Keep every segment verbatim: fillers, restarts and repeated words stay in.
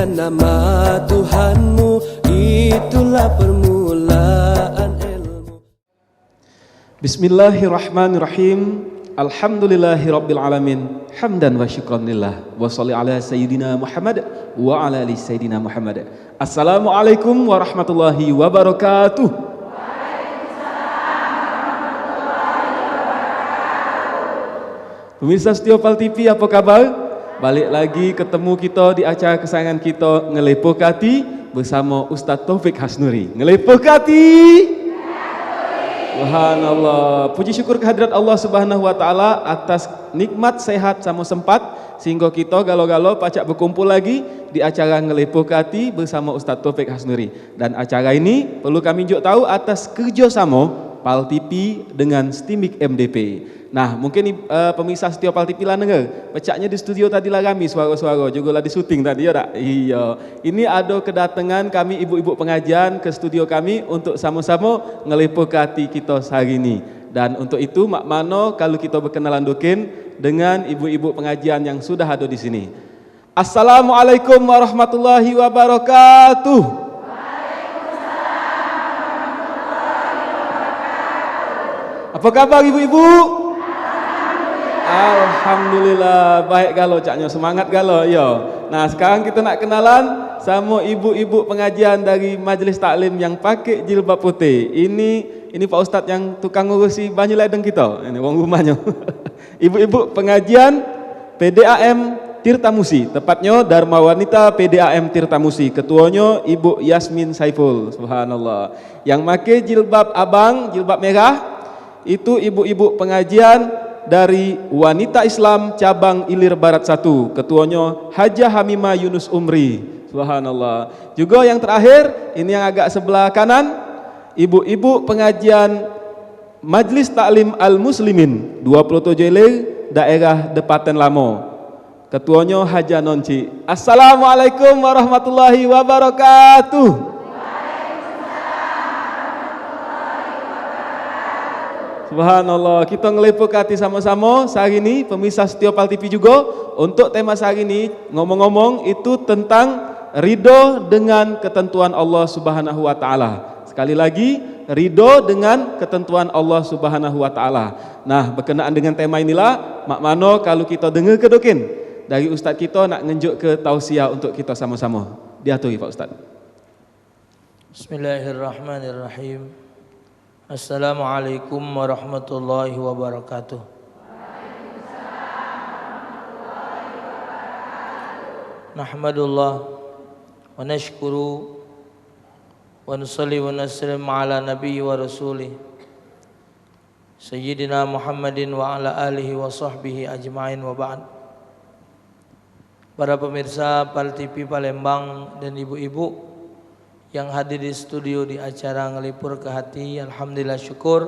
Nama Tuhanmu, itulah permulaan ilmu. Bismillahirrahmanirrahim. Alhamdulillahirabbil alamin. Hamdan wa syukran lillah. Wa shalli ala sayyidina Muhammad wa ala ali sayyidina Muhammad. Assalamualaikum warahmatullahi wabarakatuh. Pemirsa setia Pal T V, apa kabar? Balik lagi ketemu kita di acara kesayangan kita, Ngelepoh Hati, bersama Ustaz Taufik Hasnuri. Ngelepoh Hati. Subhanallah. Puji syukur kehadirat Allah Subhanahu wa taala atas nikmat sehat sama sempat, sehingga kita galo-galo pacak berkumpul lagi di acara Ngelepoh Hati bersama Ustaz Taufik Hasnuri. Dan acara ini perlu kami juk tahu atas kerjasama Pal T V dengan Steamik M D P. Nah, mungkin, eh, pemirsa setia Pal T V lah denger. Pecaknya di studio tadi lah rami suara-suara, juga lah di syuting tadi, ya tak? Iya. Ini ada kedatangan kami ibu-ibu pengajian ke studio kami untuk sama-sama ngelepoh hati kita sehari ini. Dan untuk itu, mak mano kalau kita berkenalan dukin dengan ibu-ibu pengajian yang sudah ada di sini. Assalamualaikum warahmatullahi wabarakatuh. Apa kabar ibu-ibu? Alhamdulillah, baik galo caknyo, semangat galo, yo. Nah, sekarang kita nak kenalan sama ibu-ibu pengajian dari Majelis Taklim yang pakai jilbab putih. Ini, ini Pak Ustadz yang tukang ngurusi banyu ledeng kita. Ini wong rumahnyo. Ibu-ibu pengajian P D A M Tirta Musi, tepatnyo Dharma Wanita P D A M Tirta Musi, ketuonyo Ibu Yasmin Saiful, subhanallah. Yang make jilbab abang, jilbab merah, itu ibu-ibu pengajian dari Wanita Islam Cabang Ilir Barat satu, ketuonyo Hajah Hamimah Yunus Umri, subhanallah. Juga yang terakhir, ini yang agak sebelah kanan, ibu-ibu pengajian Majlis Taklim Al Muslimin, dua puluh tujuh Ilir, daerah Depaten Lamo. Ketuonyo Hajah Nonci. Assalamualaikum warahmatullahi wabarakatuh. Subhanallah, kita ngelepoh hati sama-sama sehari ini, pemirsa setia Pal T V juga, untuk tema sehari ini, ngomong-ngomong, itu tentang ridho dengan ketentuan Allah Subhanahu wa taala. Sekali lagi, ridho dengan ketentuan Allah Subhanahu wa taala. Nah, berkenaan dengan tema inilah, mak mano kalau kita dengar kedokin dari ustaz kita nak ngenjuk ke tausiah untuk kita sama-sama. Diaturi, Pak Ustaz. Bismillahirrahmanirrahim. Assalamualaikum warahmatullahi wabarakatuh. Nahmadullah wa nashkuru wa nusalli wa nusallim ala nabi wa rasulih Sayyidina Muhammadin wa ala alihi wa sahbihi ajma'in, wa ba'd. Para pemirsa Pal T V Palembang dan ibu-ibu yang hadir di studio di acara Ngelipur ke Hati, alhamdulillah syukur.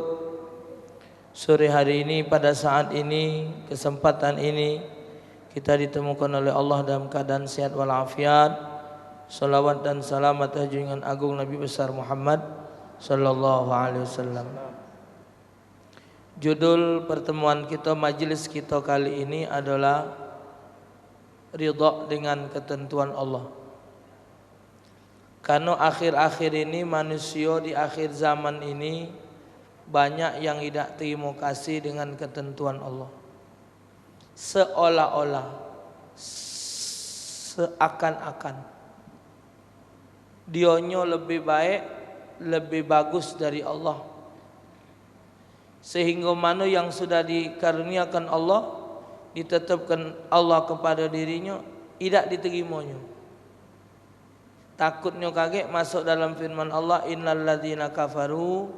Sore hari ini, pada saat ini, kesempatan ini, kita ditemukan oleh Allah dalam keadaan sehat walafiat. Salawat dan salam atas junjungan agung Nabi besar Muhammad sallallahu alaihi wasallam. Judul pertemuan kita, majelis kita kali ini adalah ridha dengan ketentuan Allah. Karena akhir-akhir ini, manusia di akhir zaman ini banyak yang idak terima kasih dengan ketentuan Allah. Seolah-olah, seakan-akan dionyo lebih baik, lebih bagus dari Allah. Sehingga mano yang sudah dikaruniakan Allah, ditetapkan Allah kepada dirinyo, idak diterimonyo. Takutnyo kagek masuk dalam firman Allah, "Innal ladzina kafaru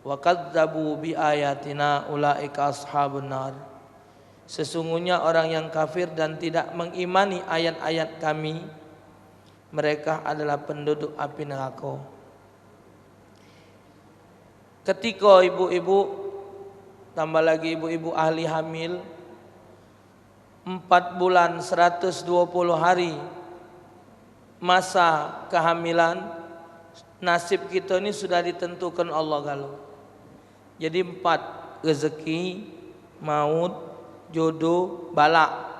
wa kadzdzabu bi ayatina ulaika ashabun nar." Sesungguhnya orang yang kafir dan tidak mengimani ayat-ayat Kami, mereka adalah penduduk api neraka. Ketika ibu-ibu, tambah lagi ibu-ibu ahli hamil, empat bulan seratus dua puluh hari masa kehamilan, nasib kita ni sudah ditentukan Allah galo. Jadi empat, rezeki, maut, jodoh, balak.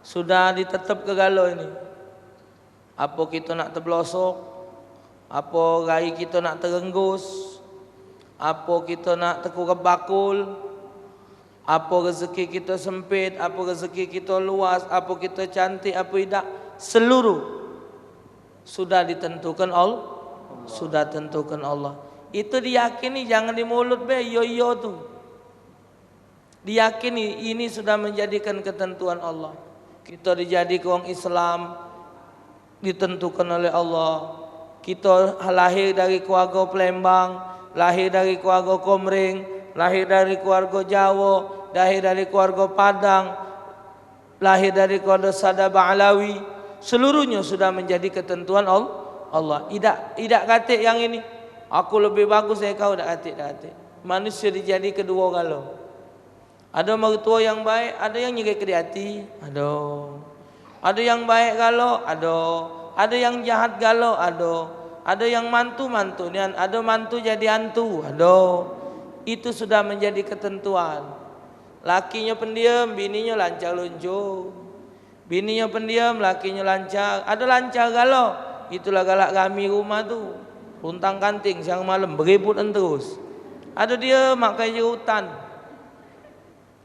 Sudah ditetapke galo ini. Apo kito nak teblosok? Apo rai kito nak terenggus? Apo kito nak tekurep bakul? Apo rezeki kito sempit? Apo rezeki kito luas? Apo kito cantik? Apo idak? Seluruh sudah ditentukan Allah. Sudah tentukan Allah. Itu diyakini, jangan di mulut be, iyo-iyo tu. Diyakini ini sudah menjadikan ketentuan Allah. Kito dijadikan wong Islam, ditentukan oleh Allah. Kito lahir dari keluarga Palembang, lahir dari keluarga Komering, lahir dari keluarga Jawa, lahir dari keluarga Padang, lahir dari keluarga Sada Ba'lawi. Seluruhnyo sudah menjadi ketentuan Al-, Allah. Idak, idak katek yang ini, "Aku lebih bagus dari kau," dak katek, dak katek. Manusia dijadi keduo galo. Ado mertua yang baik, ado yang nyereke di ati, ado. Ado yang baik galo, ado. Ado yang jahat galo, ado. Ado yang mantu, mantu nian, ado mantu jadi antu, ado. Itu sudah menjadi ketentuan. Lakinyo pendiam, bininyo lancar luncur. Bininyo pendiam, lakinyo lancar. Ado lancar galo, itulah galak rami rumah tu. Runtang kanting siang malem, beributan terus. Ado diem, makai jerutan.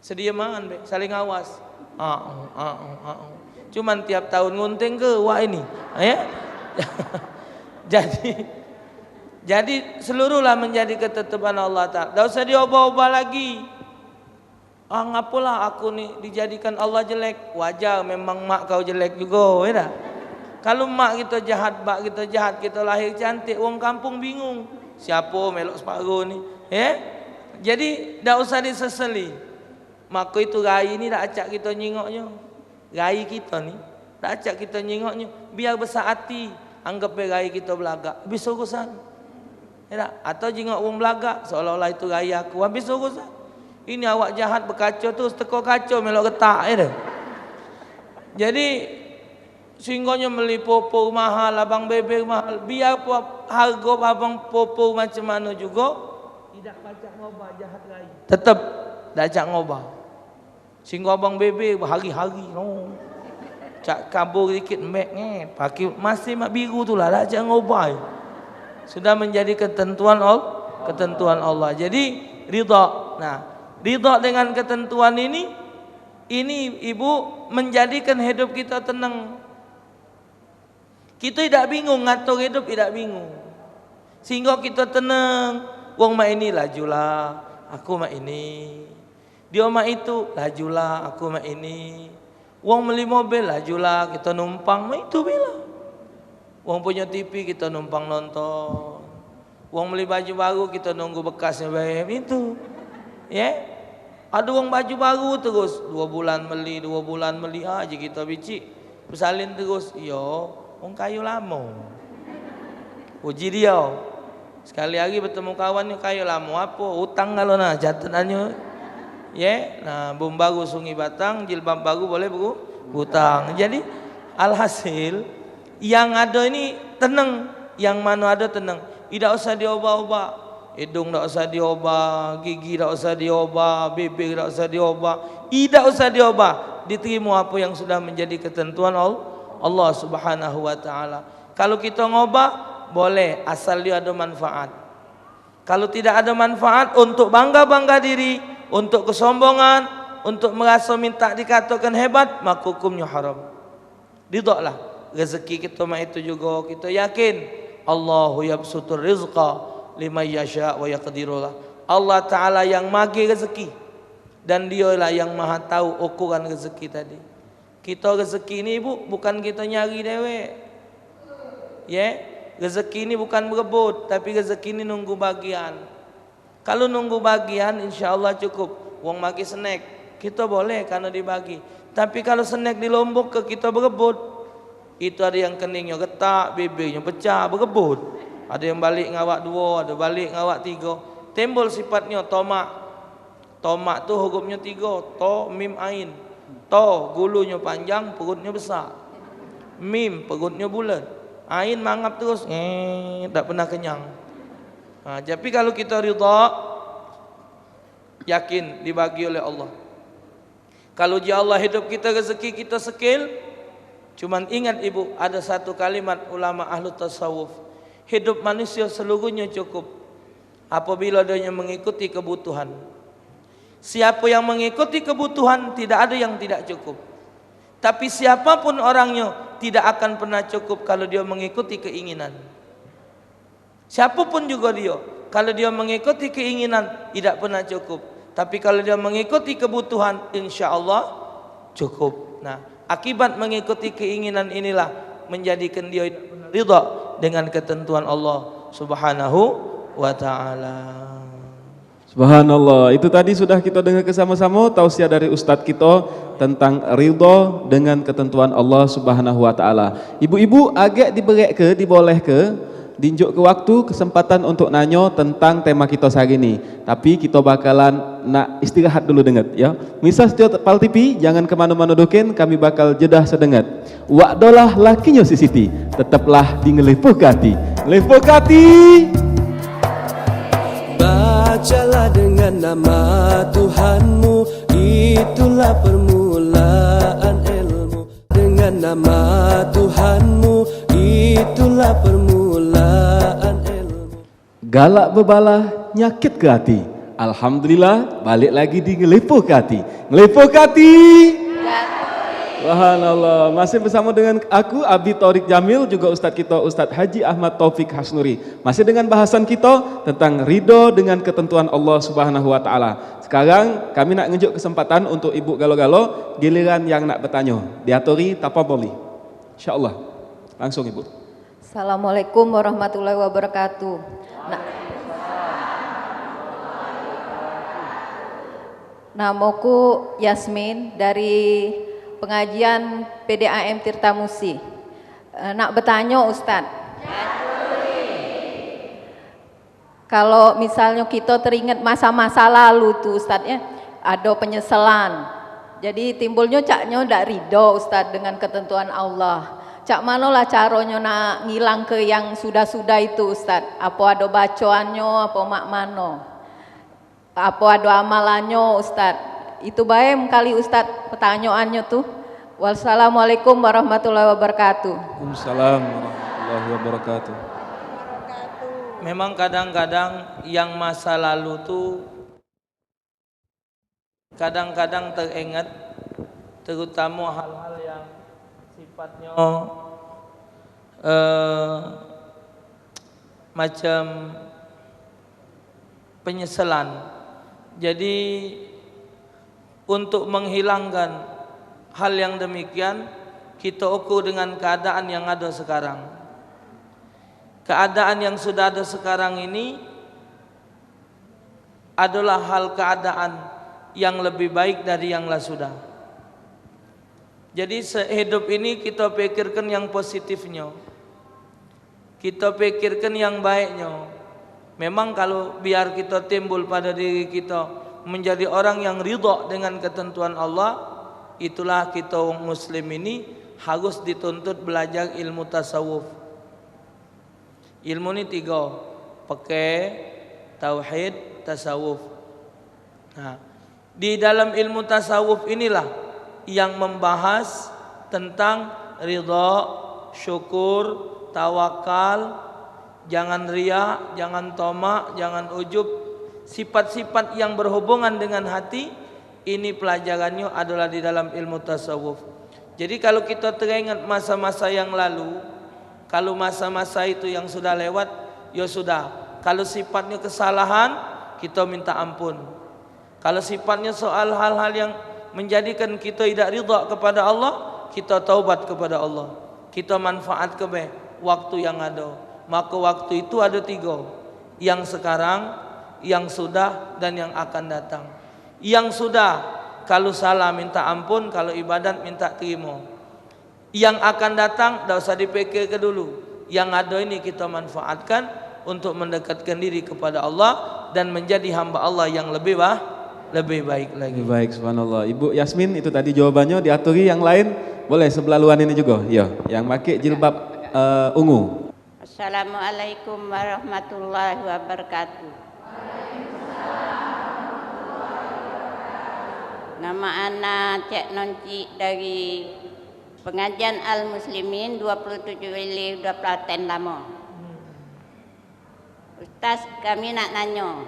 Sedieman be, saling awas. Au, au, au. Cuman tiap taun ngunting ke wak ini. Ya? Jadi, jadi seluruhlah menjadi ketentuan Allah Ta'ala. Dak usah diobah-obah lagi. "Ah, ngapolah aku ni dijadikan Allah jelek?" Wajar, memang mak kau jelek jugo, ya dak? Kalu mak kito jahat, bak kito jahat, kito lahir cantik, wong kampung bingung. Siapo melok separo ni? Ya? Jadi, dak usah diseseli. Mako itu rai ni dak acak kito nyingoknyo. Rai kito ni dak acak kito nyingoknyo. Biar besak ati, anggap be rai kito belagak. Habis urusan. Ya dak? Atau jingok wong belagak, seolah-olah itu rai aku. Habis urusan. Ini awak jahat bekaco tu, seteko kaco melok retak, ya dak? Jadi, sehinggonyo meli popor mahal, abang beber mahal. Biar po-, hargo abang popor macam mano jugo, idak pacak ngobah jahat rai. Tetep dak acak ngobah. Singgo abang beber behari-hari, no. Cak kabur dikit, mek, nget. Paki masih mak biru tu lah, dak cak ngobai. Sudah menjadi ketentuan Al-, ketentuan Allah. Jadi, ridha. Nah, ridha dengan ketentuan ini, ini, Ibu, menjadikan hidup kita tenang. Kito idak bingung, ngatur idup idak bingung. Sehingga kito tenang. Wong mak ini, lajulah, aku mak ini. Dio mak itu, lajulah, aku mak ini. Wong meli mobil, lajulah, kito numpang, mak itu bilo. Wong punyo T V, kito numpang nonton. Wong meli baju baru, kito nunggu bekasnyo bae, itu. Ye? Ado wong baju baru terus, duo bulan meli, duo bulan meli, ah, je kito bicik. Besalin terus, iyo, wong kayo lamo. Uji dio. Sekali hari betemu kawan, "Nyo kayo lamo apo?" "Utang galo nah, catetannyo." Ye, nah, bom baru Sungai Batang, jilbab baru boleh beru-, berutang. Jadi, alhasil, yang ado ini tenang, yang mano ado tenang. Idak usah diobah-obah. Idung dak usah diobah, gigi dak usah diobah, bibir dak usah diobah, idak usah diobah. Diterimo apo yang sudah menjadi ketentuan Al-, Allah Subhanahu wa Ta'ala. Kalu kito ngobah, boleh, asal dio ado manfaat. Kalu tidak ado manfaat, untuk bangga-bangga diri, untuk kesombongan, untuk meraso minta dikatokan hebat, maka hukumnyo haram. Ridholah. Rezeki kito mak itu jugo kito yakin, "Allahu yabsutur rizqa liman yasha wa yaqdirulah." Allah Ta'ala yang magi rezeki, dan Diolah yang maha tahu ukuran rezeki tadi. Kito rezeki ni, Bu, bukan kito nyari dewek. Ye, rezeki ni bukan berebut, tapi rezeki ni nunggu bagian. Kalu nunggu bagian, insya Allah cukup. Wong magi snack, kito boleh kareno dibagi. Tapi kalu snack di Lombok ke kito berebut, itu ado yang keningnyo retak, bibirnyo pecah, berebut. Ado yang balek ngawak duo, ado balek ngawak tigo. Timbul sifatnyo tomak. Tomak tu hurufnyo tigo, to, mim, ain. To, gulunyo panjang, perutnyo besak. Mim, perutnyo bulet. Ain mangap terus, nget, dak pernah kenyang. Ha, tapi kalu kito ridha, yakin dibagi oleh Allah. Kalu di Allah hidup kito, rezeki kito sekil, Cuman ingat, Ibu, ada satu kalimat ulama ahlu tasawuf, hidup manusia seluruhnyo cukup apabila dia mengikuti kebutuhan. Siapa yang mengikuti kebutuhan, tidak ada yang tidak cukup. Tapi siapapun orangnya, tidak akan pernah cukup kalau dia mengikuti keinginan. Siapapun juga dia, kalau dia mengikuti keinginan, tidak pernah cukup. Tapi kalau dia mengikuti kebutuhan, insya Allah cukup. Nah, akibat mengikuti keinginan inilah menjadikan dia ridha dengan ketentuan Allah Subhanahu wa Ta'ala. Subhanallah, itu tadi sudah kita dengar ke sama-sama tausiah dari ustaz kita tentang ridha dengan ketentuan Allah Subhanahu wa Ta'ala. Ibu-ibu, agak diberekke, dibolehke, dinjuk ke waktu, kesempatan untuk nanyo tentang tema kita sehari ni. Tapi kita bakalan nak istirahat dulu denget, ya. Pemirsa setia Pal T V, jangan ke mano-mano dukin, kami bakal jedah sedenget. Wak Dolah lakinyo si Siti, teteplah di Ngelepoh Hati. Ngelepoh Hati! Bacalah dengan nama Tuhanmu, itulah permulaan ilmu. Dengan nama Tuhanmu, itulah permulaan ilmu. Galak bebalah nyakit ke hati. Alhamdulillah, balik lagi di Ngelepoh ke Hati. Ngelepoh ke Hati! Subhanallah. Masih bersama dengan aku, Abi Torik Jamil, juga Ustadz kita, Ustadz Haji Ahmad Taufik Hasnuri. Masih dengan bahasan kita tentang ridho dengan ketentuan Allah Subhanahu wa Ta'ala. Sekarang kami nak ngejuk kesempatan untuk ibu galo-galo, giliran yang nak bertanya. Diaturi, tapa boleh. Insya Allah. Langsung, Ibu. Assalamualaikum warahmatullahi wabarakatuh. Na-, namoku Yasmin dari pengajian P D A M Tirta Musi. Eh, nak betanyo, Ustaz. Kalo misalnyo kito teringet masa-masa lalu tu, Ustaz, ya, ado penyesalan. Jadi, timbulnyo caknyo dak ridho, Ustaz, dengan ketentuan Allah. Cak manolah caronyo nak ngilangke yang sudah-sudah itu, Ustaz? Apo ado bacoannyo, apo mak mano? Apo ado amalannyo, Ustaz? Itu bae kali, Ustaz, pertanyaannyo tu. Wassalamualaikum warahmatullahi wabarakatuh. Waalaikumsalam warahmatullahi wabarakatuh. Memang kadang-kadang yang masa lalu tu kadang-kadang teringat, terutama hal-hal yang sifatnya, eh, macam penyesalan. Jadi, untuk menghilangkan hal yang demikian, kita ukur dengan keadaan yang ada sekarang. Keadaan yang sudah ada sekarang ini adalah hal keadaan yang lebih baik dari yang lah sudah. Jadi, sehidup ini kita pikirkan yang positifnya. Kita pikirkan yang baiknya. Memang, kalau biar kita timbul pada diri kita menjadi orang yang ridha dengan ketentuan Allah, itulah kita wong muslim ini harus dituntut belajar ilmu tasawuf. Ilmu ni tiga, fikih, tauhid, tasawuf. Nah, di dalam ilmu tasawuf inilah yang membahas tentang ridha, syukur, tawakal, jangan riak, jangan tomak, jangan ujub, sifat-sifat yang berhubungan dengan hati, ini pelajarannya adalah di dalam ilmu tasawuf. Jadi, kalau kita teringat masa-masa yang lalu, kalau masa-masa itu yang sudah lewat, ya sudah. Kalau sifatnya kesalahan, kita minta ampun. Kalau sifatnya soal hal-hal yang menjadikan kita tidak ridha kepada Allah, kita taubat kepada Allah. Kita manfaatke bae waktu yang ada. Maka waktu itu ada tiga. Yang sekarang, yang sudah, dan yang akan datang. Yang sudah, kalu salah minta ampun, kalu ibadat minta terima. Yang akan datang dak usah dipikirke dulu. Yang ado ini kita manfaatkan untuk mendekatkan diri kepada Allah dan menjadi hamba Allah yang lebih bah, lebih baik lagi. Lebih baik, subhanallah. Ibu Yasmin, itu tadi jawabannya, diaturi yang lain. Boleh sebelah luar ini juga. Ya, yang pakai jilbab, eh, ungu. Assalamualaikum warahmatullahi wabarakatuh. Nama ana Cek Nonci dari Pengajian Al Muslimin dua puluh tujuh Wili dua Pelaten Lamo. Ustaz, kami nak nanyo.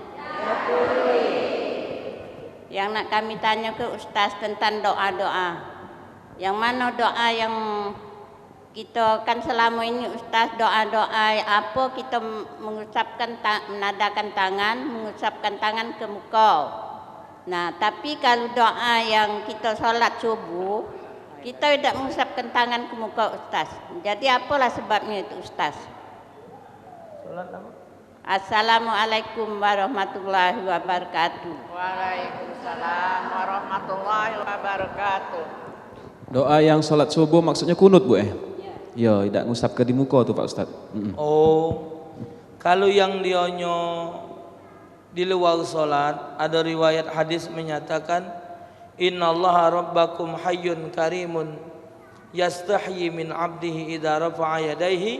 Yang nak kami tanyo ke Ustaz tentang doa-doa. Yang mano doa yang kito kan selamo ini Ustaz doa-doa apo kito mengusapkan ta-, menadakan tangan, mengusapkan tangan ke muka. Nah, tapi kalu doa yang kito solat subuh, kito idak mengusapkan tangan ke muka Ustaz. Jadi apolah sebabnyo itu Ustaz? Solat apo? Assalamualaikum warahmatullahi wabarakatuh. Waalaikumsalam warahmatullahi wabarakatuh. Doa yang solat subuh maksudnyo kunut, Bu, eh? Yo, idak ngusap ke di muka tu, Pak Ustaz. Mm-mm. Oh, kalu yang dionyo di luar solat, ado riwayat hadis menyatakan, "Innallaha rabbakum hayyun karimun yastahyi min abdihi idza rafa'a yadaihi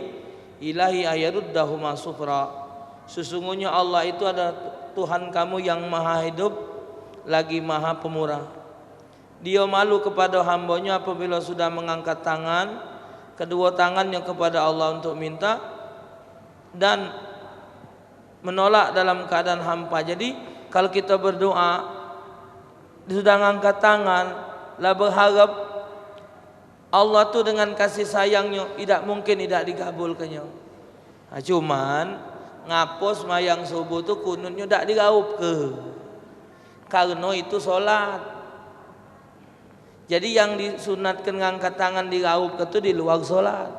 ilahi ayaruddahuma sufra." Sesungguhnya Allah itu adalah Tuhan kamu yang maha hidup, lagi maha pemurah. Dia malu kepada hambanya apabila sudah mengangkat tangan, kedua tangannya kepada Allah untuk minta, dan menolak dalam keadaan hampa. Jadi, kalau kita berdoa, sudah ngangkat tangan, lah berharap Allah tu dengan kasih sayangnya, idak mungkin idak digabulkannya. Nah, cuman, ngapo semayang subuh tu kunutnya dak diraupke? Karena itu solat. Jadi, yang disunatkan ngangkat tangan diraupke tu di luar solat.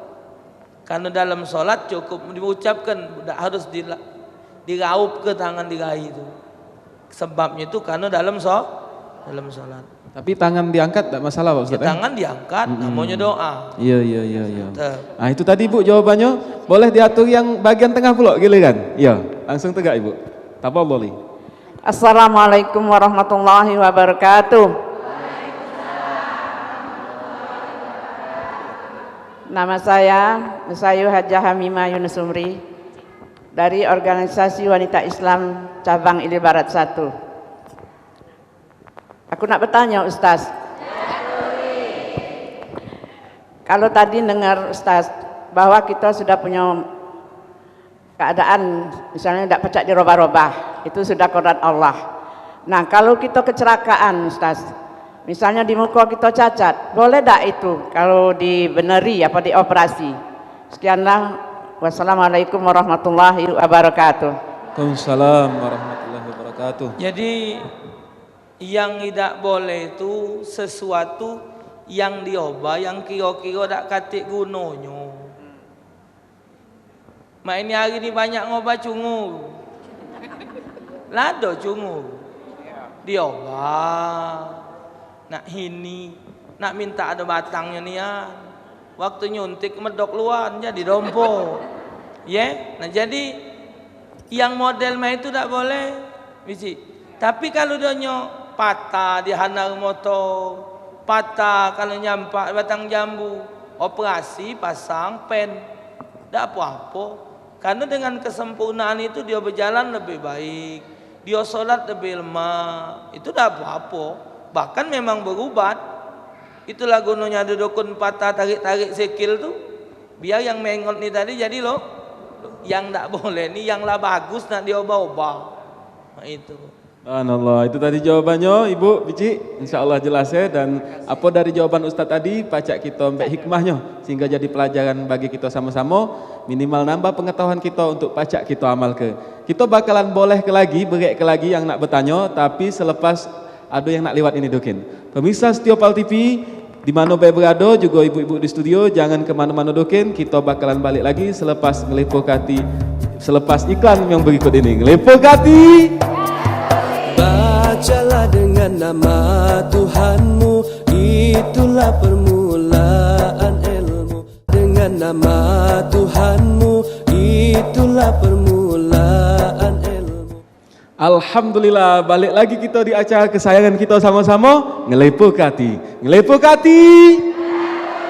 Karena dalam solat cukup diucapkan, dak harus dila-, diraupke tangan dirai tu. Sebabnya tu karena dalam so-, dalam solat. Tapi tangan diangkat dak masalah, Pak Ustaz, eh? Ya, tangan diangkat, mm-mm, namanya doa. Iya, iya, iya, iya. Betul. Ah, itu tadi, Bu, jawabannya. Boleh diatur yang bagian tengah pula giliran. Iya, langsung tegak, Ibu. Tafadhali. Assalamualaikum warahmatullahi wabarakatuh. Nama saya Misayu Hajah Hamimah Yunus Umri dari Organisasi Wanita Islam Cabang Ili Barat satu. Aku nak bertanya, Ustaz. Kalau tadi dengar Ustaz bahwa kita sudah punya keadaan misalnya dak pacak dirobah-robah, itu sudah kodrat Allah. Nah, kalau kita kecelakaan, Ustaz, misalnya di muka kita cacat, boleh dak itu kalau dibeneri apa dioperasi? Sekianlah. Wassalamualaikum warahmatullahi wabarakatuh. Waalaikumsalam warahmatullahi wabarakatuh. Jadi, yang idak boleh tu sesuatu yang diobah yang kiro-kiro dak katik gunonyo. Mak ini hari ni banyak ngobah cungur. Lado cungur. Diobah. Nak hini. Nak minta ado batangnyo nian. Waktu nyuntik medok luan jadi dompo. Ye? Nah, jadi yang model mak itu dak boleh. Biji. Tapi kalu donyo patah di handar motor, patah kalu nyampak batang jambu, operasi pasang pen. Dak apo-apo. Karena dengan kesempurnaan itu dia berjalan lebih baik, dia sholat lebih lemak. Itu dak apo-apo. Bahkan memang berubat. Itulah gunonyo ado dukun patah tarik-tarik sikil tu. Biar yang mengot ni tadi jadi lo. Yang dak boleh ni, yang lah bagus nak diobah-obah. Nah, itu. Subhanallah, itu tadi jawabannya, Ibu, Biji. Insya Allah jelas, ya. Dan apa dari jawaban Ustaz tadi, pacak kita ambek hikmahnyo, sehingga jadi pelajaran bagi kita sama-sama, minimal nambah pengetahuan kita untuk pacak kita amalke. Kita bakalan boleh ke lagi, berek ke lagi yang nak bertanya, tapi selepas ada yang nak lewat ini, Dukin. Pemirsa setia Pal T V, di mano bae berado, juga ibu-ibu di studio, jangan ke mano-mano, Dukin. Kita bakalan balik lagi selepas Ngelepoke Ati, selepas iklan yang berikut ini. Ngelepoke Ati. Bacalah dengan nama Tuhanmu, itulah permulaan ilmu. Dengan nama Tuhanmu, itulah permulaan ilmu. Alhamdulillah, balik lagi kita di acara kesayangan kita sama-sama, Ngelepoke Ati. Ngelepoke Ati.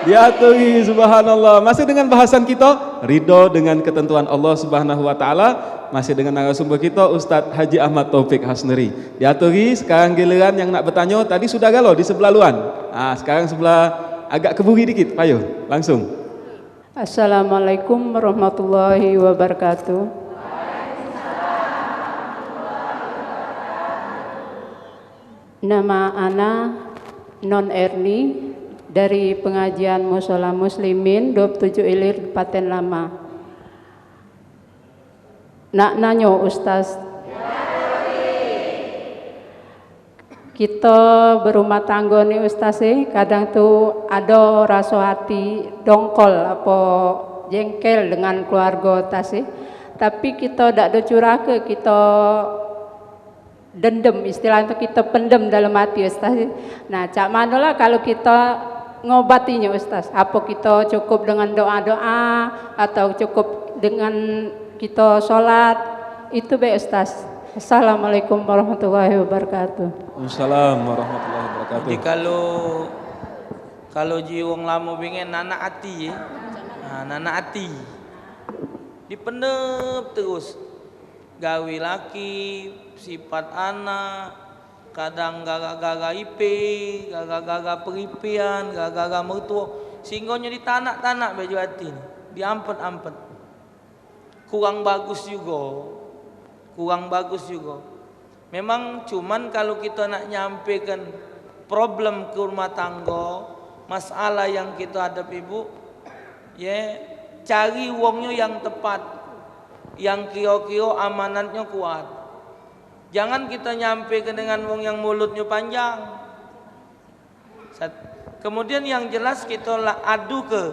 Diaturi, subhanallah. Masih dengan bahasan kita, ridho dengan ketentuan Allah Subhanahu wa Ta'ala. Masih dengan narasumber kita, Ustaz Haji Ahmad Taufik Hasnuri. Diaturi, sekarang giliran yang nak bertanya, tadi sudah galo di sebelah luar. Ah, sekarang sebelah Agak ke buri dikit, payo, langsung. Assalamualaikum warahmatullahi wabarakatuh. Nama ana Non Erni dari pengajian Musola Muslimin dua puluh tujuh Ilir Paten Lama. Nak nanyo, Ustaz. Kito berumah tanggo ni, Ustaz, eh, kadang tu ado raso hati dongkol apo jengkel dengan keluargo, Ustaz, eh. Tapi kito dak do curahke, kito dendem, istilah tu kito pendem dalam hati, Ustaz. Nah, cak mano lah kalu kito ngobatinyo, Ustaz? Apo kito cukup dengan doa-doa atau cukup dengan kito sholat? Itu be, Ustaz. Assalamualaikum warahmatullahi wabarakatuh. Waalaikumsalam warahmatullahi wabarakatuh. Jadi kalu, kalu ji wong lamo bingen nanak ati, ye. Nah, nanak ati. Dipendem terus. Gawe laki, sifat anak, kadang gara-gara ipe, gara-gara peripean, gara-gara mertuo, sehinggonyo ditanak-tanak be jo ati ni, diampet-ampet. Kurang bagus jugo, kurang bagus jugo. Memang cuman kalu kito nak nyampaikan problem ke rumah tanggo, masalah yang kito hadapi, Bu, ye, cari wongnyo yang tepat, yang kiro-kiro amanatnyo kuat. Jangan kito nyampaikan dengan wong yang mulutnyo panjang. Sat-, kemudian yang jelas kito la adu ke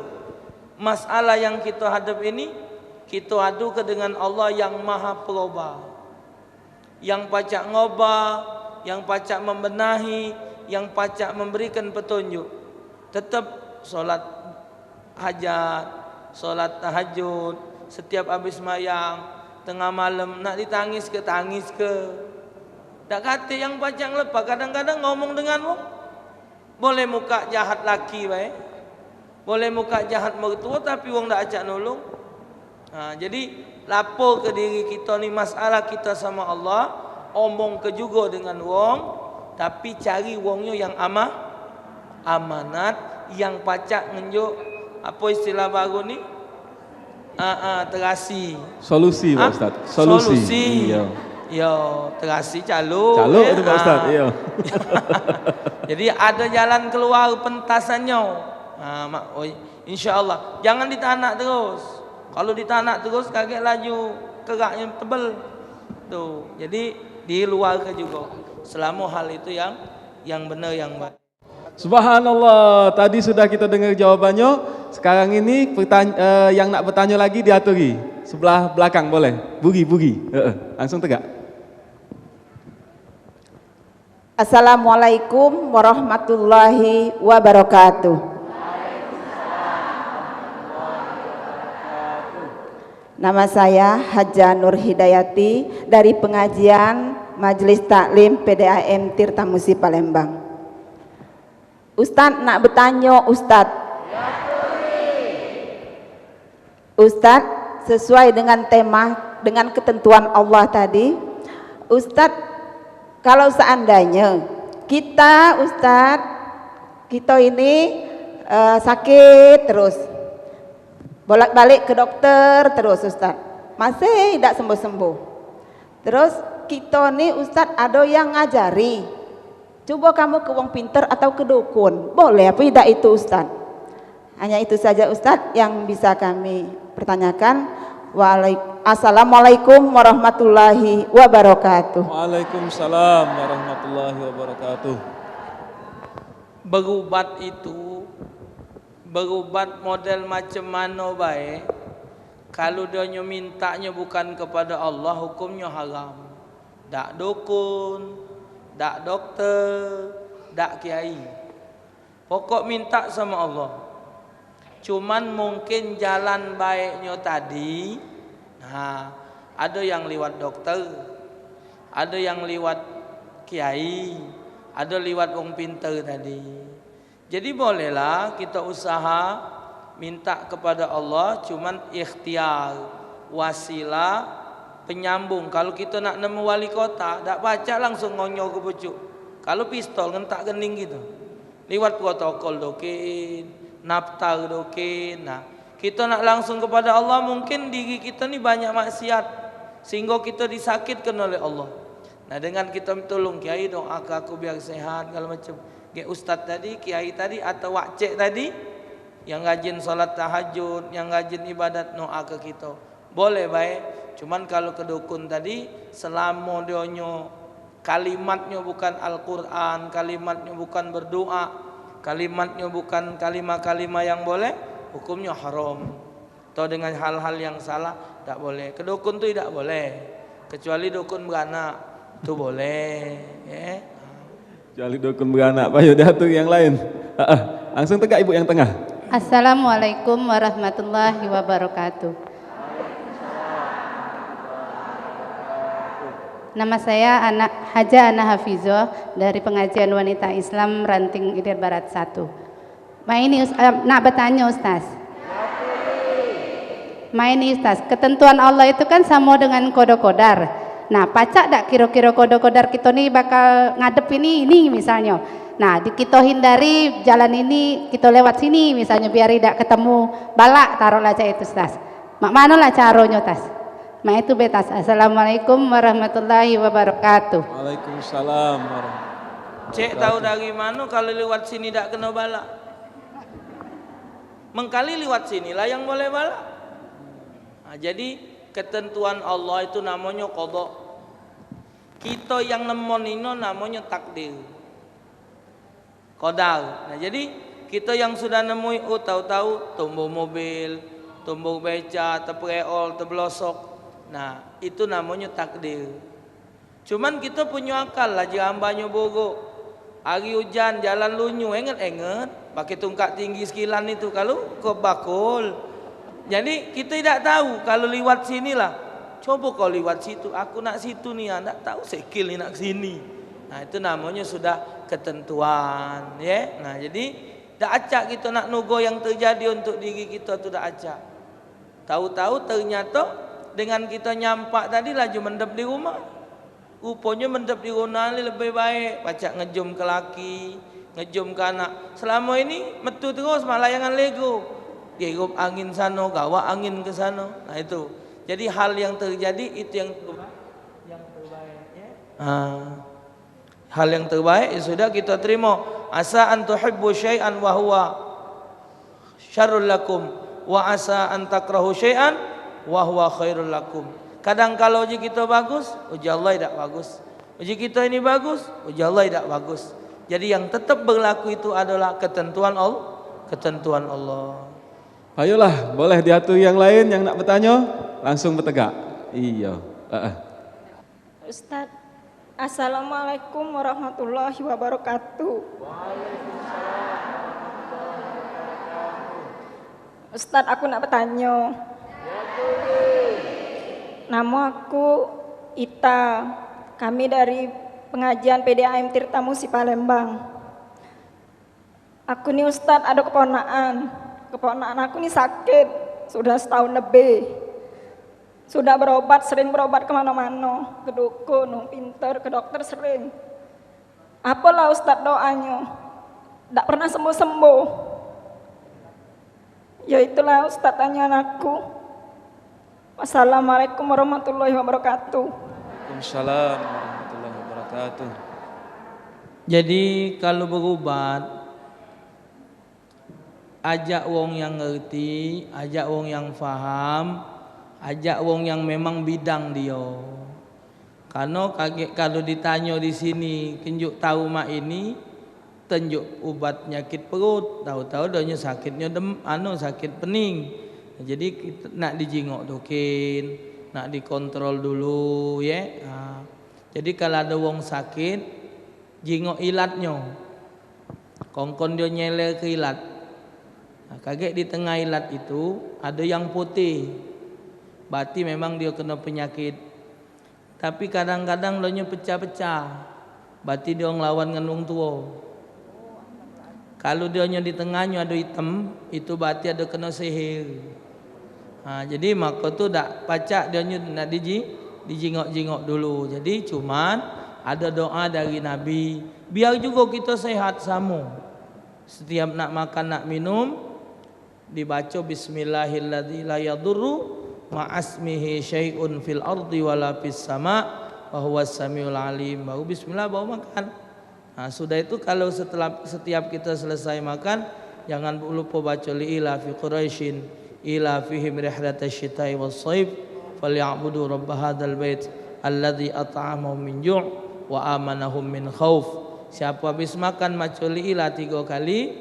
masalah yang kito hadap ini, kito adu ke dengan Allah yang Maha Perubah. Yang pacak ngobah, yang pacak membenahi, yang pacak memberikan petunjuk. Tetap sholat hajat, sholat tahajud, setiap habis mayang, tengah malam, nak ditangis ke, tangis ke. Dak kate yang pacak ngelepas, kadang-kadang ngomong dengan wong. Boleh muka jahat laki bae. Boleh muka jahat mertua, tapi wong dak acak nulung. Ha, jadi, lapor ke diri kito ni masalah kito sama Allah, omong ke jugo dengan wong, tapi cari wongnyo yang amah, amanat, yang pacak ngenjuk, apo istilah baru ni? Ah, ah, terasi. Solusi, Pak Ustaz. Solusi. Solusi. Iya. Yo, terasi caluk. Caluk eh, itu, Pak Ustaz. Ah. Iya. Jadi, ada jalan keluar pentasannyo. Ah, mak, oi, insya Allah. Jangan ditanak terus. Kalau ditanak terus, kagek laju keraknyo tebel. Tuh, jadi diluarkan juga. Selama hal itu yang yang benar, yang baik. Subhanallah, tadi sudah kita dengar jawabannya. Sekarang ini pertany- eh, yang nak bertanya lagi diaturi. Sebelah belakang boleh. Buri, buri. Heeh, langsung tegak. Assalamualaikum warahmatullahi wabarakatuh. Nama saya Haja Nur Hidayati dari pengajian Majelis Taklim P D A M Tirta Musi Palembang. Ustaz nak betanyo, Ustaz. Ustaz, sesuai dengan tema, dengan ketentuan Allah tadi, Ustaz, kalau seandainya kita, Ustaz, kita ini eh, sakit terus, bolak-balik ke dokter terus, Ustaz, masih dak sembuh-sembuh. Terus, kito ni, Ustaz, ado yang ngajari. Cubo kamu ke wong pinter atau ke dukun. Boleh apo idak itu, Ustaz? Hanya itu saja, Ustaz, yang bisa kami pertanyakan. Walaik- Assalamualaikum warahmatullahi wabarakatuh. Waalaikumsalam warahmatullahi wabarakatuh. Berubat itu, berubat model macam mano bae, kalu dionyo mintaknyo bukan kepada Allah, hukumnyo haram. Dak dukun, dak dokter, dak kiai. Pokok minta sama Allah. Cuman mungkin jalan baiknyo tadi, nah, ado yang liwat dokter, ado yang liwat kiai, ado liwat wong pinter tadi. Jadi bolehlah kita usaha minta kepada Allah, cuman ikhtiar, wasilah, penyambung. Kalau kita nak nemu wali kota, dak pacak langsung ngonyo ke pucuk. Kalau pistol ngentak kening gitu. Liwat protokol dokin, naftar dokin. Nah, kito nak langsung kepada Allah, mungkin diri kito ni banyak maksiat, sehingga kito disakitkan oleh Allah. Nah, dengan kito tolong, "Kiai, doa ke aku biar sehat," segala macam. Gek ustaz tadi, kiai tadi, atau wak cek tadi, yang rajin salat tahajud, yang rajin ibadat, doa ke kito. Boleh bae. Cuman kalu ke dukun tadi, selamo dionyo kalimatnyo bukan Al-Quran, kalimatnyo bukan berdoa, kalimatnyo bukan kalimah-kalimah yang boleh, hukumnyo haram. Atau dengan hal-hal yang salah, dak boleh. Ke dukun tu dak boleh. Kecuali dukun beranak, tu boleh. Ya. Kecuali dukun beranak, payo diatur yang lain. Heeh. Langsung tegak ibu yang tengah. Assalamualaikum warahmatullahi wabarakatuh. Nama saya Ana, Haja Ana Hafizoh dari Pengajian Wanita Islam Ranting Ilir Barat satu. Maini Us-, eh, nak bertanya, Ustaz. Maini, Ustaz, ketentuan Allah itu kan samo dengan kodo kodar. Nah, pacak dak kiro-kiro kodo kodar kito ni bakal ngadep ini, ini misalnyo. Nah, di, kito hindari jalan ini, kito lewat sini misalnyo, biar idak ketemu balak, taruhlah cak itu, Ustaz. Mak mano lah caronyo, Tas? Mak itu be, Tas. Assalamualaikum warahmatullahi wabarakatuh. Waalaikumsalam warahmatullahi wabarakatuh. Cek tahu dari mano kalu lewat sini dak keno balak? Mengkali liwat sini lah yang boleh balak. Nah, jadi ketentuan Allah itu namonyo qada. Kito yang nemonino namonyo takdir. Qadar. Nah, jadi kito yang sudah nemui, oh, tahu-tahu tumbuh mobil, tumbuh beca, tepreol, teblosok. Nah, itu namonyo takdir. Cuman kito punyo akal lah, jerambanyo borok. Hari ujan, jalan lunyu, enget-enget, pakai tungkak tinggi sekilan itu, kalu ke bakul. Jadi, kito idak tahu kalu liwat sini lah. Coba kau liwat situ, aku nak situ ni, ah, dak tahu sikil ni nak ke sini. Nah, itu namonyo sudah ketentuan, ye. Nah, jadi dak acak kito nak nugo yang terjadi untuk diri kito tu, dak acak. Tahu-tahu ternyato dengan kito nyampak tadi laju mendep di rumah. Ruponyo mendep di rumah ni lebih baik, pacak ngejum ke laki, ngejum ke anak. Selamo ini metu terus mak layangan lego. Diirup angin sano, gawa angin ke sano. Nah, itu. Jadi hal yang terjadi itu yang terbaik. Yang terbaik, ya. Ah. Hal yang terbaik, ya sudah, kita terima. Asa an tuhibbu syai'an wa huwa syarrul lakum, wa asa an takrahu syai'an wa huwa khairul lakum. Kadang kala uji kita bagus, uji Allah idak bagus. Uji kita ini bagus, uji Allah idak bagus. Jadi yang tetap berlaku itu adalah ketentuan Allah, ketentuan Allah. Ayolah, boleh diatur yang lain yang nak bertanya, langsung bertegak. Iya. Heeh. Ustaz, assalamualaikum warahmatullahi wabarakatuh. Ustaz, aku nak bertanya. Nama aku Ita. Kami dari pengajian P D A M Tirta Musi Palembang. Aku ni, Ustaz, ada keponakan. Keponakan aku ni sakit sudah setahun lebih. Sudah berobat, sering berobat ke mano-mano, ke dukun, wong pinter, ke dokter sering. Apalah, Ustaz, doanyo? Dak pernah sembuh-sembuh. Ya itulah, Ustaz, tanyaan aku. Wassalamualaikum warahmatullahi wabarakatuh. Waalaikumsalam warahmatullahi wabarakatuh. Jadi, kalu berubat, ajak wong yang ngerti, ajak wong yang faham, ajak wong yang memang bidang dio. Karno kagek kalu ditanyo di sini, kenjuk tau mak ini, tenjuk ubat nyakit perut, tau-tau dionyo sakitnyo dem-, anu, sakit pening. Jadi, kit-, nak dijingok dokin, nak dikontrol dulu, ye. Ha. Jadi, kalu ado wong sakit, jingok ilatnyo. Kongkon dio nyeler ke ilat. Nah, kagek di tengah ilat itu ado yang putih. Berarti memang dio keno penyakit. Tapi kadang-kadang dionyo pecah-pecah. Berarti dio ngelawan ngan wong tuo. Kalu dionyo di tengahnyo ado item, itu berarti ado keno sihir. Ha, jadi mako tu dak pacak dionyo nak diji-, dijingok-jingok dulu. Jadi cuman ado doa dari Nabi, biar jugo kito sehat samo. Setiap nak makan, nak minum, dibaco bismillahilladzi la yadurru ma'asmihi syai'un fil ardi wala fis sama wa huwas samiul alim. Baru bismillah, baru makan. Nah, sudah itu kalau setelah, setiap kita selesai makan, jangan lupa baca li ila fi Quraisyin ila fihim rihlatasyita'i was shaif falyabudu rabb hadzal bait alladzi at'amahum min ju' wa amanahum min khauf. Siapa habis makan, baca li ila tiga kali,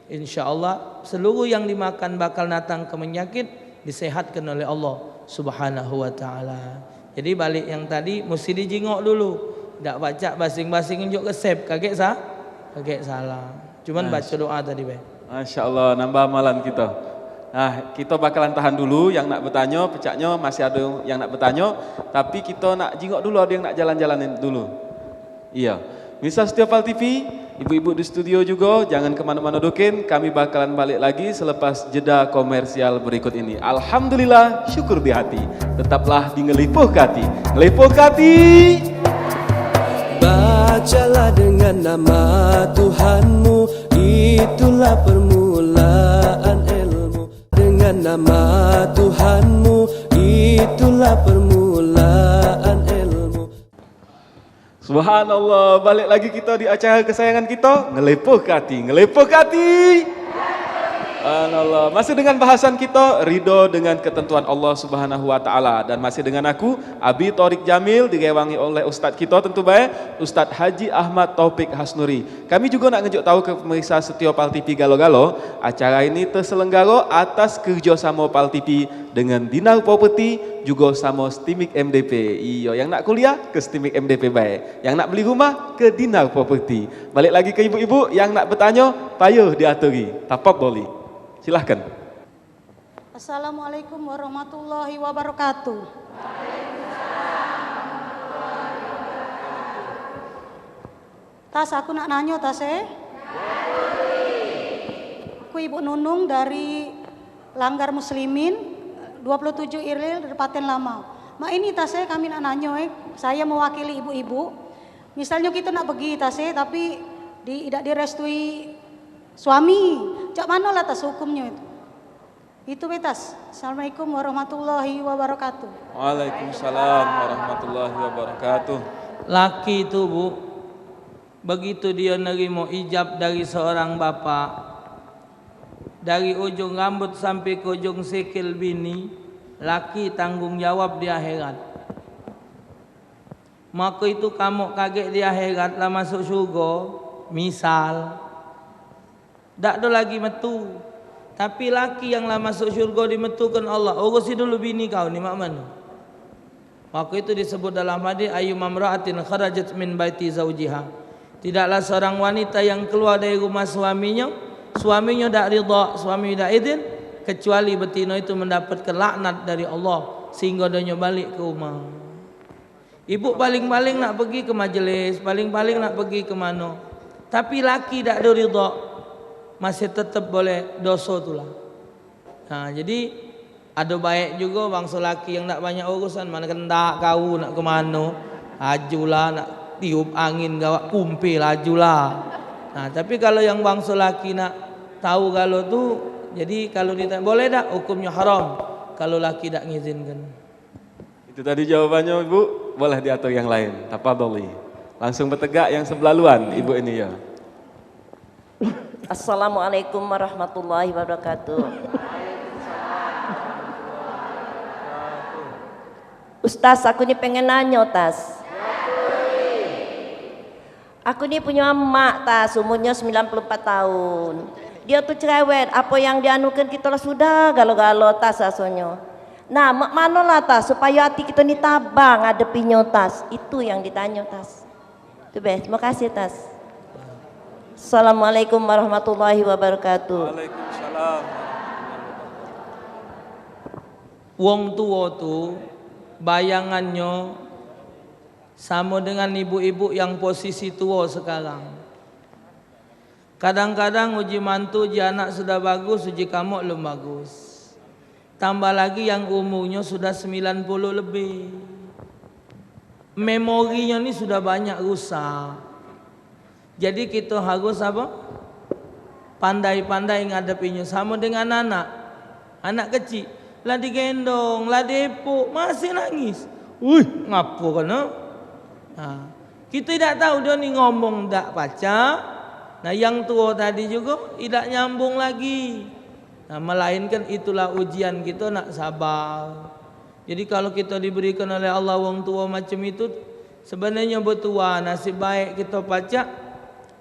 insya Allah seluruh yang dimakan bakal datang ke penyakit disehatkan oleh Allah Subhanahu wa taala. Jadi balik yang tadi, mesti dijingok dulu. Dak pacak basing-basing unjuk resep, kagek sa-, kagek salah. Cuman baca doa tadi bae. Masya Allah, nambah amalan kita. Nah, kita bakalan tahan dulu yang nak bertanya, pecaknya masih ada yang nak bertanya, tapi kita nak jingok dulu, ada yang nak jalan-jalanin dulu. Iya. Mirsa setia Pal T V, ibu-ibu di studio juga, jangan ke mana-mana dukin, kami bakalan balik lagi selepas jeda komersial berikut ini. Alhamdulillah, syukur di hati. Tetaplah di Ngelipuh Kati. Ngelipuh Kati. Bacalah dengan nama Tuhanmu, itulah permulaan ilmu. Dengan nama Tuhanmu, itulah permulaan ilmu. Subhanallah, balik lagi kita di acara kesayangan kita, Ngelepoh Kati, Ngelepoh Kati. Subhanallah, masih dengan bahasan kita, ridho dengan ketentuan Allah Subhanahu wa taala, dan masih dengan aku, Abi Torik Jamil, direwangi oleh ustaz kita tentu bae, Ustaz Haji Ahmad Taufik Hasnuri. Kami juga nak ngejuk tahu ke pemirsa setia Pal T V galo-galo, acara ini terselenggara atas kerjasama Pal T V dengan Dinar Property, juga sama Steamik M D P. Iyo, yang nak kuliah ke Steamik M D P bae. Yang nak beli rumah ke Dinar Property. Balik lagi ke ibu-ibu yang nak bertanya, payah diaturi. Tafadhali. Silahkan. Assalamualaikum warahmatullahi wabarakatuh. Tas, aku nak nanyo, Tas, eh. Aku Ibu Nunung dari Langgar Muslimin, dua puluh tujuh Iril, Repaten Lama. Mak ini, Tas, eh, kami nak nanyo, eh. Saya mewakili ibu-ibu. Misalnya kita nak pergi, Tas, eh, tapi di, tidak direstui suami. Cak mano lah, Tas, hukumnya itu? Itu be, Tas. Assalamualaikum warahmatullahi wabarakatuh. Waalaikumsalam warahmatullahi wabarakatuh. Laki tu, Bu, begitu dia nerimo ijab dari seorang bapak, dari ujung rambut sampai ke ujung sikil bini, laki tanggung jawab di akhirat. Maka itu kamu kagek di akhirat lah masuk syurga, misal. Dak ado lagi metu. Tapi laki yang lah masuk syurga dimetukan Allah. Urusi dulu bini kau ni mak mano. Maka itu disebut dalam hadis, "Ayyuma imra'atin kharajat min baiti zaujiha." Tidaklah seorang wanita yang keluar dari rumah suaminya, suaminya dak ridha, suaminya dak izin, kecuali betina itu mendapatkan laknat dari Allah sehingga dia balik ke rumah. Ibu paling-paling nak pergi ke majelis, paling-paling nak pergi ke mano. Tapi laki dak ado ridha, masih tetep boleh doso tulah. Ha, jadi ado baek jugo bangso laki yang dak banyak urusan, mano kendak kau nak ke mano, lajulah nak tiup angin gawak kumpe lajulah. Nah, tapi kalu yang bangso laki nak tau galo tu, jadi kalu ditanya, boleh dak? Hukumnyo haram kalu laki dak ngizinkan. Itu tadi jawabannya, Ibu. Boleh diatur yang lain. Tafadhali. Langsung bertegak yang sebelah luan, Ibu ini ya. Assalamualaikum warahmatullahi wabarakatuh. Ustaz, aku ni pengen nanyo, Tas. Aku ni punyo emak, Tas, umurnyo sembilan puluh empat taun. Dio tu cerewet, apo yang dianukan kito lah sudah galo-galo, Tas, rasonyo. Nah, mak mano lah, Tas, supayo ati kito ni tabah ngadepinyo, Tas? Itu yang ditanyo, Tas. Tu be, terimo kasih, Tas. Assalamualaikum warahmatullahi wabarakatuh. Waalaikumsalam. Wong tuo tu bayangannyo samo dengan ibu-ibu yang posisi tuo sekarang. Kadang-kadang uji mantu, uji anak sudah bagus, uji kamuk lum bagus. Tambah lagi yang umurnyo sudah sembilan puluh lebih. Memorinyo ni sudah banyak rusak. Jadi kito harus apo? Pandai-pandai ngadepinyo samo dengan anak. Anak kecik, lah digendong, lah diepok, masih nangis. Wih, ngapo keno? Nah, kito idak tahu dio ni ngomong dak pacak. Nah, yang tuo tadi jugo idak nyambung lagi. Nah, melainkan itulah ujian kito nak sabar. Jadi, kalu kito diberikan oleh Allah wong tuo macam itu, sebenarnyo betuah nasib baik kito pacak.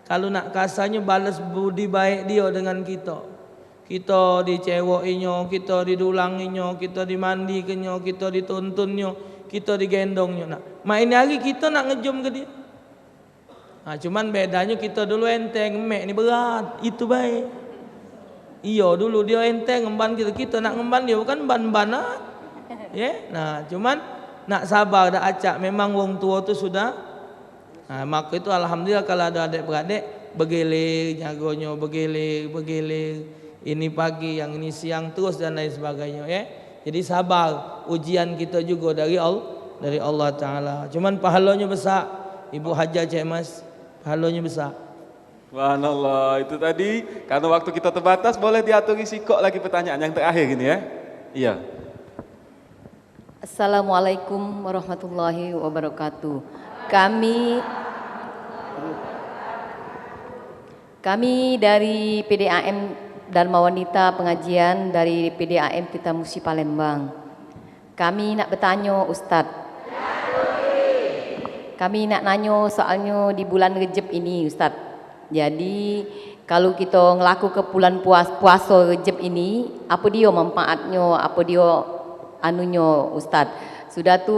Kalu nak kasarnyo, bales budi baik dio dengan kito. Kito dicewokinyo, kito didulanginyo, kito dimandikenyo, kito dituntunnyo, kito digendongnyo. Nah, mak ini hari kito nak ngejum ke dio. Nah, cuman bedanyo kito dulu enteng, mek ni berat. Itu bae. Iyo, dulu dio enteng ngemban kito, kito nak ngemban dio bukan emban-embanan. Ye, nah, cuman nak sabar dak acak, memang wong tuo tu sudah. Nah, mako itu alhamdulillah kalu ado adek beradek, begeler nyagonyo, begeler, begeler. Ini pagi, yang ini siang terus dan lain sebagainyo, ye. Jadi sabar, ujian kito jugo dari Al-, dari Allah Taala. Cuman pahalonyo besak, Ibu Hajah Cek Mas, pahalonyo besak. Subhanallah, itu tadi karena waktu kita terbatas, boleh diaturi sikok lagi pertanyaan yang terakhir ini ya. Iya. Assalamualaikum warahmatullahi wabarakatuh. Kami kami dari P D A M Dharma Wanita, pengajian dari P D A M Tirta Musi Palembang. Kami nak betanyo, Ustaz. Kami nak nanyo, soalnyo di bulan Rejeb ini, Ustaz. Jadi, kalu kito ngelakuke bulan puas-, puaso Rejeb ini, apo dio manfaatnyo, apo dio anunyo, Ustaz? Sudah tu,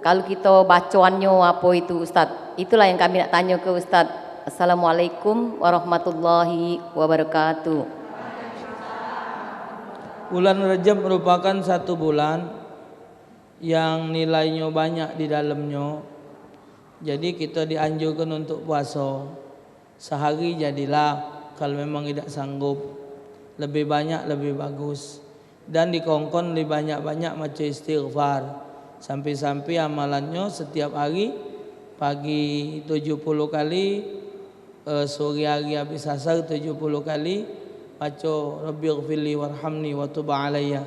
kalu kito bacoannyo apo itu, Ustaz? Itulah yang kami nak tanyo ke Ustaz. Assalamualaikum warahmatullahi wabarakatuh. Bulan Rejab merupakan satu bulan yang nilainyo banyak di dalamnyo. Jadi, kito dianjurkan untuk puaso. Sehari jadilah, kalu memang idak sanggup. Lebih banyak, lebih bagus. Dan dikongkon lebih banyak-banyak maco istighfar. Sampai-sampai amalannyo setiap hari, pagi tujuh puluh kali, eh, sore hari habis asar tujuh puluh kali, maco, "Rabbighfirli warhamni wa tub alayya."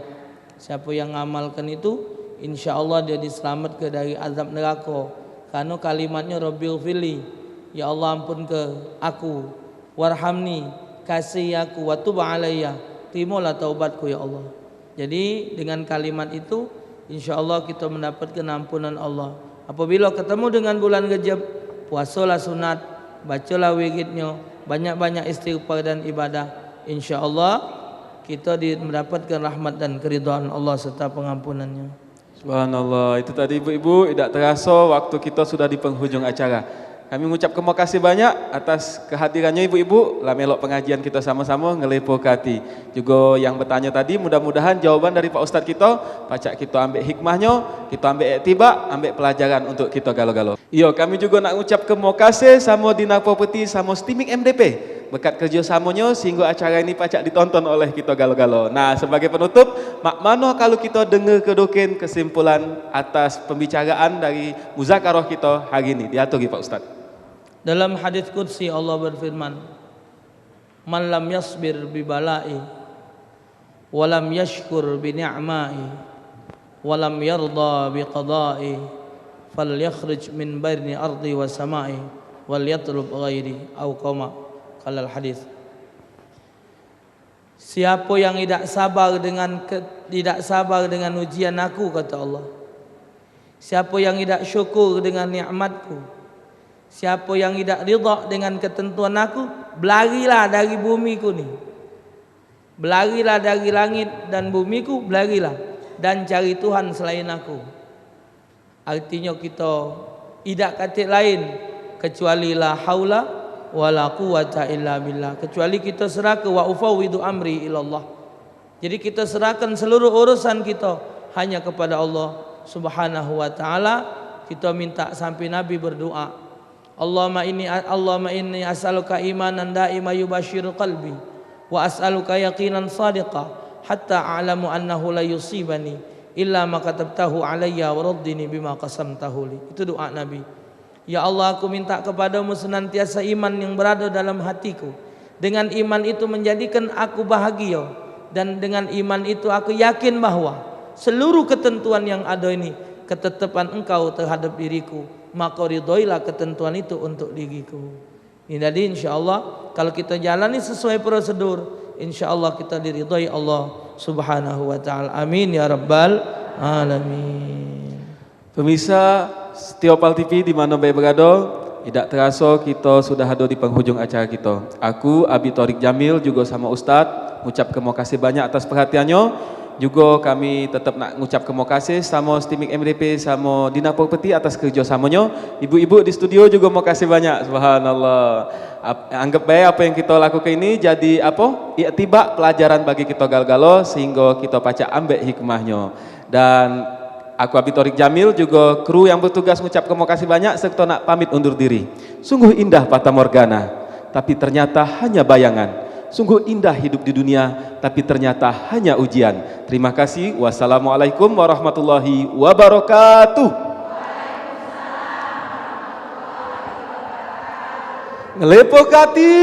Siapo yang ngamalkan itu, insya Allah dio dislamatke dari azab nerako. Kareno kalimatnyo, "Rabbighfirli," "Ya Allah, ampunke aku," "Warhamni," "Kasihi aku," "Wa tub alayya," "Terimolah taubatku, ya Allah." Jadi, dengan kalimat itu, insya Allah kito mendapatkan ampunan Allah. Apabila ketemu dengan bulan Rejab, puasolah sunat, bacolah wiridnyo, banyak-banyak istighfar dan ibadah. Insya Allah, kito di-, mendapatkan rahmat dan keridhaan Allah serta pengampunannya. Subhanallah, itu tadi ibu-ibu, idak teraso waktu kito sudah di penghujung acara. Kami ngucapke makasih banyak atas kehadirannyo ibu-ibu, la melok pengajian kito samo-samo ngelepoke ati. Jugo yang betanyo tadi, mudah-mudahan jawaban dari Pak Ustaz kito pacak kito ambek hikmahnyo, kito ambek iktibar, ambek pelajaran untuk kito galo-galo. Iyo, kami jugo nak ngucapke makasih samo Dinar Property samo Steamik M D P. Berkat kerjosamonyo sehinggo acara ini pacak ditonton oleh kito galo-galo. Nah, sebagai penutup, mak mano kalu kito dengerke duken kesimpulan atas pembicaraan dari muzakarah kito hari ini? Diatur, Pak Ustaz. Dalam hadis qudsi Allah berfirman, "Man lam yasbir bi bala'i, wa lam yashkur bi ni'ma'i, wa lam yarda bi qada'i, falyakhruj min baini ardi wa sama'i, wal yatlub ghairi," au kama qalal hadis. Siapo yang idak sabar dengan ke-, idak sabar dengan ujian Aku, kata Allah. Siapo yang idak syukur dengan nikmat-Ku, siapo yang idak ridha dengan ketentuan Aku, belarilah dari bumi-Ku ni. Belarilah dari langit dan bumi-Ku, belarilah, dan cari Tuhan selain Aku. Artinyo, kito idak katek lain kecuali la haula wala quwwata illa billah, kecuali kito serahke, "Wa ufawwidu amri ilallah." Jadi, kito serahkan seluruh urusan kito hanya kepada Allah Subhanahu wa Ta'ala. Kito minta sampai Nabi berdoa, "Allahumma inni, Allahumma inni as'aluka imanan daima yubashiru qalbi, wa as'aluka yaqinan sadiqa, hatta a'lamu annahu la yusibani illa ma katabtahu alayya wa raddini bima qasamtahu li." Itu doa Nabi. "Ya Allah, aku minta kepadamu senantiasa iman yang berada dalam hatiku, Dengan iman itu menjadikan aku bahagia, dan dengan iman itu aku yakin bahwa seluruh ketentuan yang ada ini ketetepan Engkau terhadap diriku, maka ridhoilah ketentuan itu untuk diriku. Ini jadi, insya Allah, kalau kita jalani sesuai prosedur, insya Allah kita diridhoi Allah Subhanahu wa Ta'ala. Amin ya Rabbal Alamin. Pemirsa Setia Pal T V di mano bae berado, idak teraso kita sudah ada di penghujung acara kita. Aku, Abi Torik Jamil, juga sama Ustaz, ngucap terima kasih banyak atas perhatiannya. Juga kami tetap nak ngucap terima kasih sama Steamik M D P, sama Dina Property atas kerjasamanyo. Ibu-ibu di studio juga makasih banyak. Subhanallah. Ap-, anggap bae apa yang kita lakukan ini jadi apa? Iktibar pelajaran bagi kita galo-galo, sehingga kita pacak ambek hikmahnyo. Dan aku, Abi Torik Jamil, juga kru yang bertugas ngucap terima kasih banyak serta nak pamit undur diri. Sungguh indah fata morgana, tapi ternyata hanya bayangan. Sungguh indah hidup di dunia, tapi ternyata hanya ujian. Terima kasih. Wassalamualaikum warahmatullahi wabarakatuh. Ngelepoh hati.